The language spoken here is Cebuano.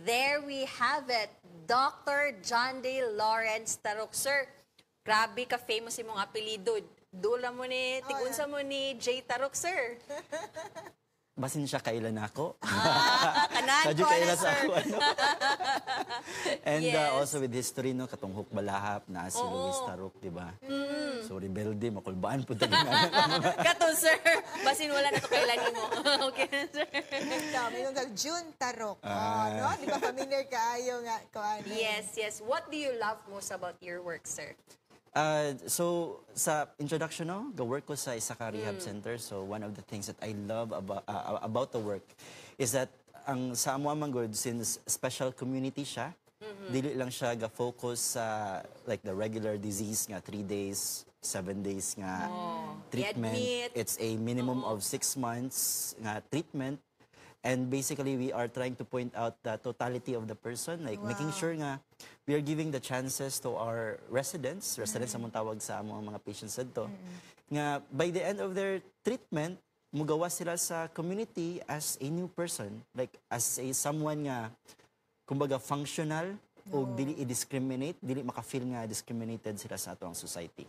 There we have it, Dr. John D. Lawrence Taruc. Sir, grabe ka famous imong apelyido. Dula mo ni, tigunsa mo ni Jay Taruc, sir. Basin siya kaila nako. Ah, kanan Sadyo ko kaila na, sa sir. ako, ano. And also with history, no, katong Hukbalahap na si Luis Taruc, di ba? So rebelde, makulbaan po tayo. Kato, sir. Basin wala na to kailan nimo. Okay, sir. Ikaw, may kag June Taruc. Oh, no? Di ba familiar kaayo nga kuan? Yes. What do you love most about your work, sir? So sa introduction, no, ga-work ko sa isa ka rehab center. So one of the things that I love about the work is that ang sa amo man gud, since special community siya, dili lang siya ga-focus sa like the regular disease nga 3 days, 7 days nga treatment. I-admit. It's a minimum of 6 months nga treatment. And basically, we are trying to point out the totality of the person, like making sure nga we are giving the chances to our residents, residents among tawag sa among mga patients dito, nga by the end of their treatment, mugawa sila sa community as a new person, like as a someone nga, kumbaga, functional, o dili i-discriminate, dili maka-feel nga discriminated sila sa atoang society.